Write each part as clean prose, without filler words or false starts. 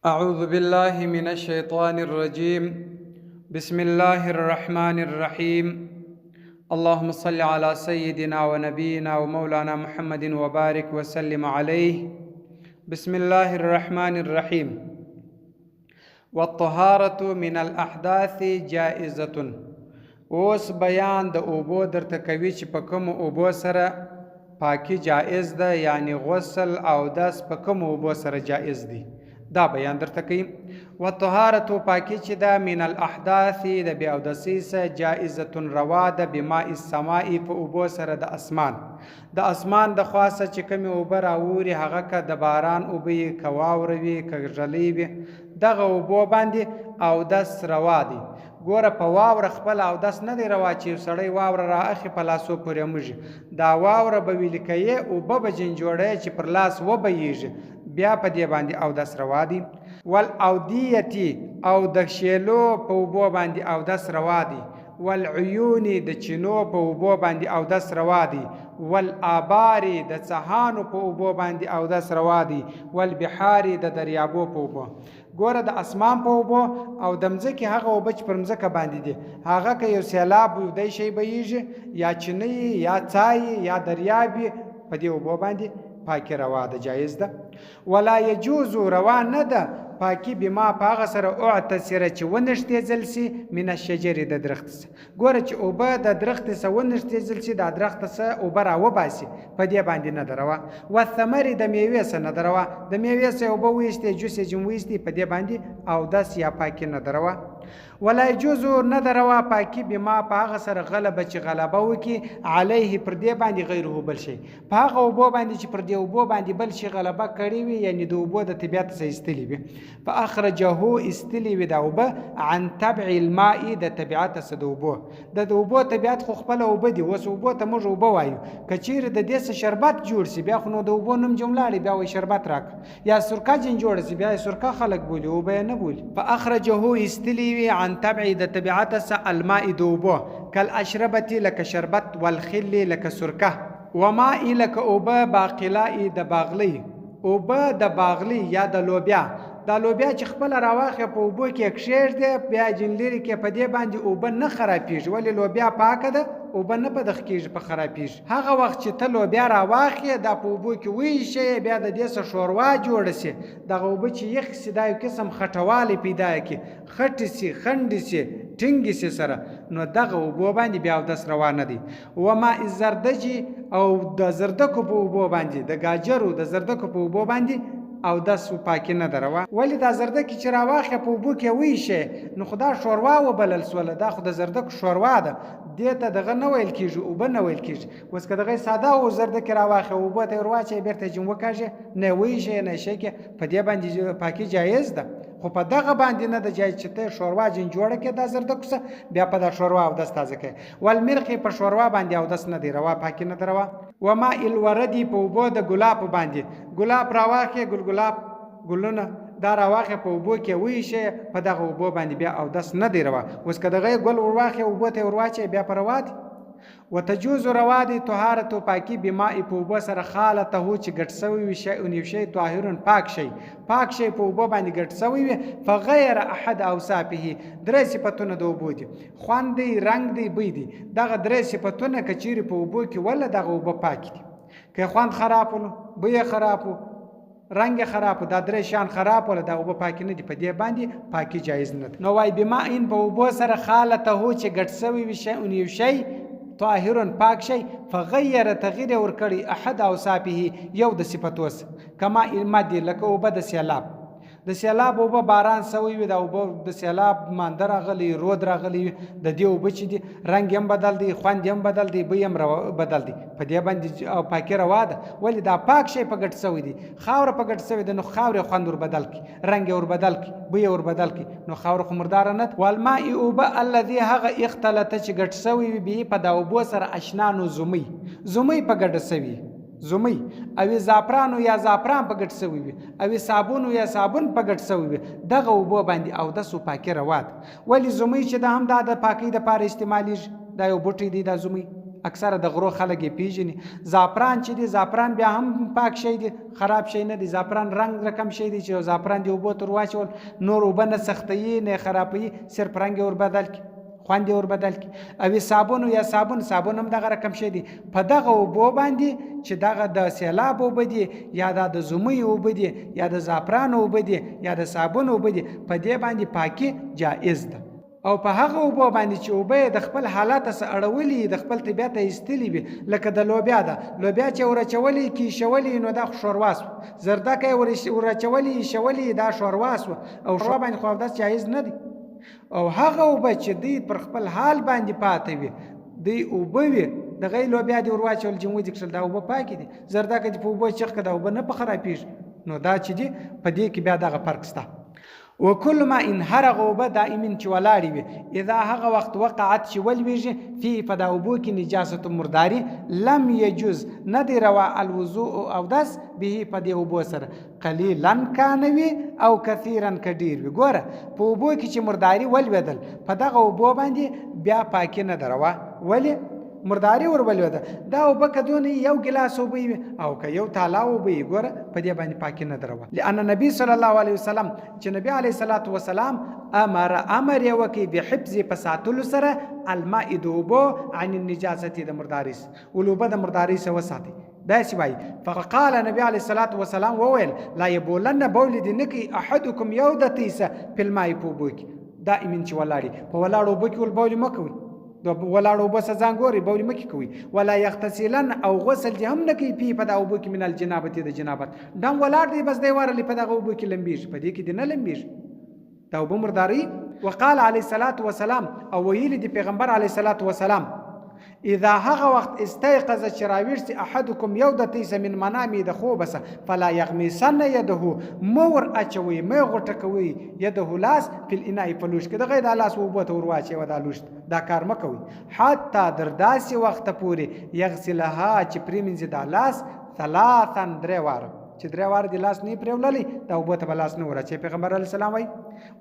أعوذ بالله من الشيطان الرجيم. بسم الله الرحمن الرحيم. اللهم صل على سيدنا ونبينا ومولانا محمد وبارك وسلم عليه. بسم الله الرحمن الرحيم. والطهارة من الأحداث جائزة. اوس بیان د اوبو درته کوي چې په کومو اوبو سره پاکي جائز ده، یعنی غسل او دس په کومو اوبو سره جائز دي، دا بیان درته کوي. والطهارة پاکي چې ده، من الاحداث د بې اودسۍ څخه، جائزة روا ده، بماء السماء په اوبو سره د اسمان، د اسمان د خوا څخه چې کومې اوبه راوري، هغه که د باران اوبه وي، که واوره وي، که ږلۍ وي، دغه اوبو باندې اودس روا دی. ګوره، په واوره خپله اودس نه دی روا چې یو سړی واوره را اخي په لاسو پورې موږي. دا واوره به ویلي کوې، اوبه به جن جوړوې چې پر لاس وبهیږي، بیا په دې باندې اودس روا دی. والاودیتي او د شیلو په اوبو باندې اودس روا دی. والعیون د چینو په اوبو باندې اودس روا دی. والآبار د څهانو په اوبو باندې اودس روا دی. والبحار د دریابو په اوبو. ګوره، د اسمان په اوبو او د مځکې هغه اوبه چې پر مځکه باندې دي، هغه که یو سیلاب وي، دی شی بهیږي، یا چینه یا څای یا دریاب وي، په دې اوبو باندې پاکي روا ده، جایز ده. ولا یجوز روا نه ده پاکي بما په هغه سره اعتصره چې ونښتېځل سي، من الشجر د درخت څخه. ګوره، چې اوبه د درختې څخه ونښتېځل سي، دا درخت څخه اوبه راوباسي، په دې باندې نه ده روا. والثمر د میوې څخه نه ده روا. د میوې څخه اوبه وایستې، جوس یې جم وایستې، په دې باندې اودس یا پاکي نه ده روا. ولا یجوز نه ده روا پاکي بما په هغه سره غلبه چې غلبه وکړي علیه پر دې باندې غیره بل شي، په هغه اوبو باندې چې پر دې اوبو باندې بل شي غلبه کړې وي، یعنی د اوبو د طبیعت څخه ایستلې وي. فاخرجه ایستلې وي دا اوبه عن طبع الماء د طبیعت څخه د اوبو. د اوبو طبیعت خو خپله اوبه دي. اوس اوبو ته موږ اوبه وایو، که چیرې د دې څه شربت جوړ سي، بیا خو نو د اوبو نوم جم لاړی، بیا وایي شربت راکړه. یا سرکه جن جوړه سي، بیا یې سرکه خلک بولي، اوبه یې نه بولي. فاخرجه ایستلې وي عن طبع د طبیعت څخه الماء د اوبو، کالاشربة لکه شربت، والخل لکه سرکه، وماء لکه اوبه باقلاء د باغلی، اوبه د باغلی یا د لوبیا. دا لوبیا چې خپله راواخې، په اوبو کې کښېږدې، بیا جن لرې کې، په دې باندې اوبه نه خرابېږي. ولې؟ لوبیا پاکه ده، اوبه نه په دغه کېږي، په خرابېږي. هغه وخت چې ته لوبیا راواخې، دا په اوبو کې وایشې، بیا د دې څخه ښوروا جوړه سي، دغه اوبه چې یخ سي، دا یو قسم خټوالی پیدا کړي، خټې سي، خنډې سي، ټینګې سي سره، نو دغه اوبو باندې بیا اودس روا نه دی. وماء الزردجي او د زردکو په اوبو باندې، د گاجرو د زردکو په اوبو باندې اودس و پاکي نه ده روا. ولې؟ دا زردکې چې راواخې، په اوبو کې وایشې، نو خو دا ښوروا وبلل سوله. دا خو د زردکو ښوروا ده، دې ته دغه نه ویل کېږي، اوبه نه ویل کېږي. اوس که دغه ساده او زردکې راواخې، اوبو ته یې ورواچوې، بېرته یې جم وکاږې، نه وایشې نه شی کې، په دې باندې پاکي جایز ده، خو په دغه باندې نه ده جایز چې ته ښوروا جن جوړه کړې دا زردکو څخه، بیا په دا ښوروا اودس تازه کړې. والمرق په ښوروا باندې اودس نه دی روا، پاکي نه ده روا. وماء الورد په اوبو د ګلاب باندې. ګلاب راواخې، ګل ګلاب ګلونه دا راواخې، په اوبو کې وایشې، په دغه اوبو باندې بیا اودس نه دی روا. اوس که دغه ګل ورواخې، اوبو ته یې ورواچوې، بیا په روا دی. وتجوز روا دی طهارت پاکي بماء په اوبو سره خالطه چې ګډ سوی وي شیء یو شی طاهر پاک شی، پاک شی په اوبو باندې ګډ سوی وي. فغیر احد اوصافه، درې صفتونه د اوبو دي: خوند دی، رنګ دی، بوی دی. دغه درې صفتونه که چیرې په اوبو کې وله، دغه اوبه پاکې دي. که خوند خراب ولو، بوی یې خراب و، رنګ یې خراب و، دا درې شیان خراب وله، دا اوبه پاکې نه دي، په دې باندې پاکي جایز نه ده. نو وایي بماء په اوبو سره خالطه چې ګډ سوی وي شیء یو شی طاهر پاک شی، فغیر تغییر یې ورکړی احد اوصافه یو د صفتو څخه، کماء المد لکه اوبه د سیلاب. د سیلاب اوبه، باران سوی وي، دا اوبه د سیلاب، مانده راغلی، رود راغلی وي، د دې اوبه چې دي، رنګ یې هم بدل دی، خوند یې هم بدل دی، بوی یې هم بدل دی، په دې باندې پاکي روا ده. ولې؟ دا پاک شی په ګډ سوی دی، خاوره په ګډ سوی ده، نو خاورې خوند ور بدل کړي، رنګ یې ور بدل کړي، بوی یې ور بدل کړي، نو خاوره خو مرداره نه ده. والماء اوبه الذي هغه اختلط چې ګډ سوی وي به په دا اوبو سره اشنانو زومی، زومی په ګډ سوي، زومی او زعفرانو یا زعفران په ګډ سوي وي، او صابونو یا صابون په ګډ سوي وي، دغه اوبو باندې اودس و پاکي روا ده. ولې؟ زومی چې ده هم دا د پاکۍ دپاره استعمالیږي. دا یو بوټی دی دا زومی. اکثره د غرو خلک یې پیژني. زعفران چې دی، زعفران بیا هم پاک شی دی، خراب شی نه دی. زعفران رنګ رقم شی دی چې زعفران دی اوبو ته ور واچول، نور اوبه نه سختوي نه خرابوي، صرف رنګ یې ور بدل کړي، خوند یې ور بدل کړي. او صابون یا صابون، صابون هم دغه رقم شی دی. په دغه اوبو باندې چې دغه د سیلاب اوبه دي، یا دا د زمۍ اوبه دي، یا د زعفران اوبه دي، یا د صابون اوبه دي، په دې باندې پاکي جایز ده. او په هغه اوبو باندې چې اوبه یې د خپل حالته څخه اړولي، د خپل طبیعته ایستلي وي، لکه د لوبیا ده، لوبیا چې ور اچولې کې ایشولې، نو دا خو ښوروا سوه. زردکه یې ور اچولې ایشولې، دا ښوروا سوه، او ښوروا باندې خو اودس جایز نه دی. او هغه اوبه چې دوی پر خپل حال باندې پاته وي، دوی اوبه وي، دغه یې لوبیا دې ور واچول چې ودې کښل، دا اوبه پاکې دي. زردکه دې په اوبو چخ که، دا اوبه نه په خرابېږي. نو دا چې دي، په دې کې بیا دغه فرق شته. وکل ما ان، هر هغه اوبه، دائمین چې ولاړې وي، اذا هغه وخت وقعت چې ولویږي، فيه په دا اوبو کې نجاست مرداري، لم یجوز نه دی روا، الوضوء اودس، به په دې اوبو سره، قلیلا کان وي او کثیرا که ډیر وي. ګوره، په اوبو کې چې مرداري ولوېدل، په دغه اوبو باندې بیا پاکي نه ده روا. ولې؟ مرداري ور ولوېده. دا اوبه که دونه یو ګیلاس اوبه وي او که یو تالا اوبه وي، ګوره، په دې باندې پاکي نه ده روا. لأن نبی صلی الله علیه وسلم، چې نبی علیه الصلاة والسلام، امر، امر یې وکړي، بحفظ په ساتلو سره، الماء د اوبو، عن النجاسة د مرداري، ول اوبه د مرداري څخه وساتي، داسې وایي. فقال، نبی علیه الصلاة والسلام وویل، لا یبولن، بول دې نه کوي، احدکم یو د تیسه، فی الماء په اوبو کې، دائما چې ولاړي، په ولاړو اوبو کې ول بول مه کوئ. د ولاړو اوبو څخه ځان ګوري، بول مه کې کوئ. ولا یغتسلن، او غسل دې هم نه کوي، فيه په دا اوبو کې، من الجنابة د جنابت. ډم ولاړ دی، بس دی ورلې په دغه اوبو کې لمبیږي، په دې کې دې نه لمبیږي، دا اوبه مرداري. وقال علیه الصلاة والسلام، او ویلي دي پیغمبر علیه الصلاة والسلام، اذا هغه وخت استيقظ چې راویښ سي، احدکم یو د تیسه، من منامه د خوبه سه، فلا یغمسن یده، مه ور اچوي، مه غوټه کوي، یده لاس، فی الاناء په لوښ کې. دغه دا لاس اوبو ته ور واچوي دا لوښ، دا کار مه کوئ، حتی در داسې وخته پورې، یغسلها چې پرېمنځي دا لاس، ثلاثا درې واره. چې درې واره دې لاس نه پرېوللی، دا اوبو ته به لاس نه ور اچوي، پیغمبر علیه السلام وایي.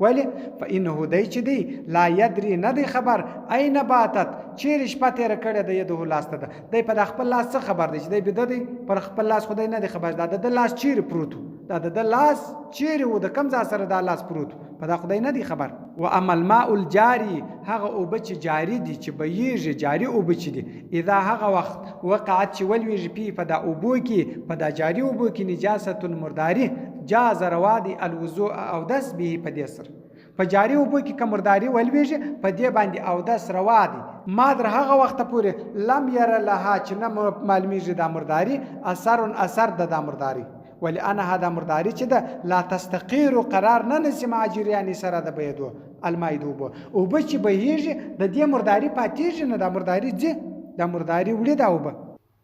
ولی؟ فانه دی چې دی، لا یدری نه دی خبر، اين باتت چیرې شپه تېره کړې ده، یده لاس ته ده. دی په خپل لاس څه خبر دی چې دی بیده دی، پر خپل لاس خو دی نه دی خبر. دا د لاس چیرې پروت، دا د لاس چیرې و، د کم ځای سره دا لاس پروت، په دا خدای نه دی خبر. و اما الماء الجاری، هغه اوبه چې جاری دي، چې بهیږي، جاری اوبه چې دي، اذا هغه وخت وقعت چې ولویږي، فيه په دا اوبو کې، په دا جاری اوبو کې، نجاست مرداری، جاز روا دی، الوضوء اودس، به په دې سره. په جاری اوبو کې که مرداری ولویږي، په دې باندې اودس روا دی، ما در هغه وخته پورې، لم یر لها چې نه معلومیږي دا مرداری، اثر اثر د دا مرداری. ولانها دا مرداری چې ده، لا تستقر قرار نه نسی، مع جریان سره د بهیدو، الماء د اوبو. اوبه چې بهیږي، د دې مرداری پاتېږي نه، دا مرداری ځي، دا مرداری وړي دا اوبه.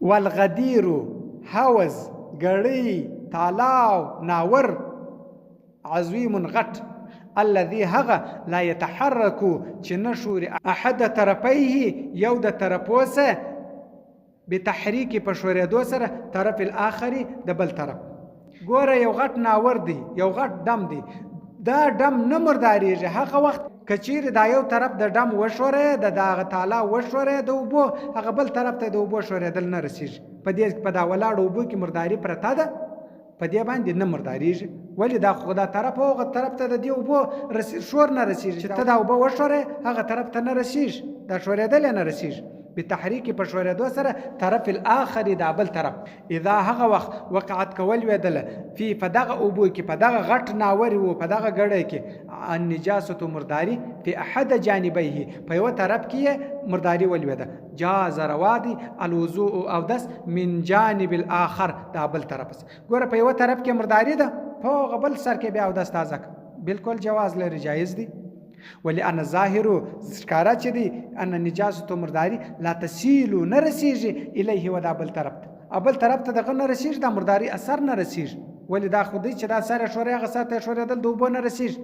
والغدیر، حوض، ګړۍ، تالاو، ناور، عظیم غټ، الذي هغه، لا يتحرك چې نه ښوري، احد طرفيه یو د طرفو سه، بتحریک په ښورېدو سره، طرف الاخر د بل طرف. ګوره، یو غټ ناور دی، یو غټ ډم دی، دا ډم نه مرداریږي هغه وخت کچیر دا یو طرف د ډم وښوره، د دغه تالا وښوره، د اوبو هغه بل طرف ته د اوبو ښورېدل نه رسیږي. په دې په دا ولاړو اوبو کې مرداري پرته ده، په دې باندې نه مرداریږي. ولې؟ دا خو دا طرف او هغه طرف ته د دې اوبو شور نه رسیږي. چې ته دا اوبه وښورې، هغه طرف ته نه رسیږي، دا ښورېدل نه رسیږي، بتحریک په ښورېدو سره، طرف الاخر دا بل طرف. اذا هغه وخت وقعت کول وېدله، فيه په دغه اوبو کې، په دغه غټ ناوري وو، په دغه ګړی کې، النجاسة مرداري، فی احد جانبیه په یوه طرف کې یې مرداري ولوېده، جاز روا دی، الوضوء اودس، من جانب الاخر دا بل طرف. ګوره، په یوه طرف کې مرداري ده، په هغه بل سر کې بیا اودس تازه کړه، بالکل جواز لري، جایز دی. ولأن ظاهر ښکاره چې دی، ان نجاسة مرداري، لا تسیل نه رسیږي، الیه و دا بل طرف ته، او بل طرف ته دغه نه رسیږي، دا مرداري اثر نه رسیږي. ولې؟ دا خو دی چې دا سر ښورې، هغه سر ته ښورېدل د اوبو نه رسیږي.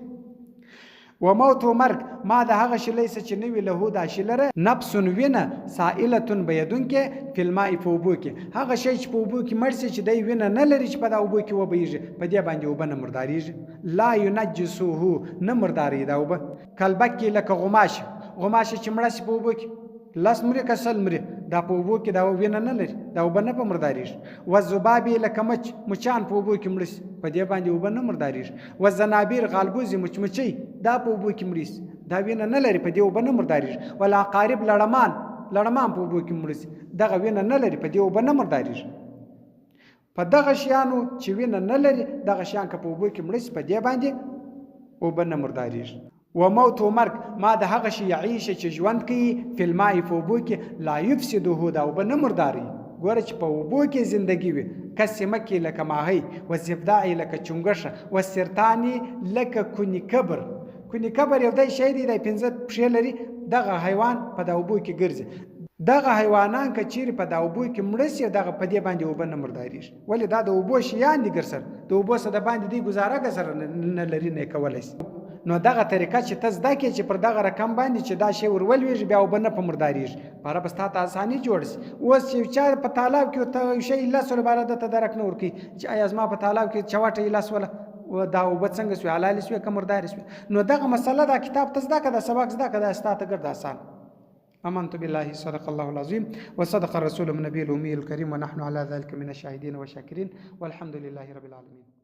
و موت مرګ، ما د هغه شي، لیسه چې نه وي، له دا شي لره، نفس وینه، سائلة بهېدونکې، فی الماء په اوبو کې. هغه شی چې په اوبو کې مړ شي، چې دی وینه نه لري چې په دا اوبو کې وبهیږي، په دې باندې اوبه نه مرداریږي. لا ینجسه نه مرداري دا اوبه. کالبک لکه غوماشه، غوماشه چې مړه شي په اوبو کې، 10 مري که 20 مري، دا په اوبو کې دا وینه نه لري، دا اوبه نه په مردارېږي. والذباب لکه مچ، مچان په اوبو کې مړه شي، په دې باندې اوبه نه مردارېږي. والزنابیر غالبوزې، مچمچۍ، دا په اوبو کې مړې شي، دا وینه نه لري، په دې اوبه نه مردارېږي. والعقارب لړمان، لړمان په اوبو کې مړه شي، دغه وینه نه لري، په دې اوبه نه مردارېږي. په دغه شیانو چې وینه نه لري، دغه شیان که په اوبو کې مړه شي، په دې باندې اوبه نه مردارېږي. وموت و مرګ ما د هغه شي يعيش چې ژوند کوي فی الماء په اوبو کې لا يفسده دا اوبه نه مرداروي. ګوره چې په اوبو کې زندګي وي، کالسمک لکه ماهۍ، والضفدع لکه چونګښه، والسرطان لکه کوني کبر. کوني کبر یو دی شی دی، دی پنځه پښې لري، دغه حیوان په دا اوبو کې ګرځي. دغه حیوانان که چیرې په دا اوبو کې مړه شي، دغه په دې باندې اوبه نه مردارېږي. ولې؟ دا د اوبو شیان دي، ګرسر د اوبو څخه د باندې دوی ګزاره ګسره نه لري، نه کولی شي. نو دغه طریقه چې ته زده کړې چې پر دغه رقم باندې چې دا شی ور ولوېږي بیا اوبه نه په مردارېږي، پاره به ستا ته اساني جوړ شي. اوس چې یو چا په تالاب کې ورته یو شی ایله سوله، باره ده ته درک نه ورکوي چې ایا زما په تالاب کې چوټه ایله سوله، دا اوبه څنګه سوې، حلالې سوې که مردارې سوې؟ نو دغه مسله دا کتاب ته زده کړه، دا سبق زده کړه، دا ستا ته ګرد اسان. آمنت بالله صدق الله العظيم وصدق الرسول النبي الأمي الكريم ونحن على ذلك من الشاهدين والشاكرين والحمد لله رب العالمين.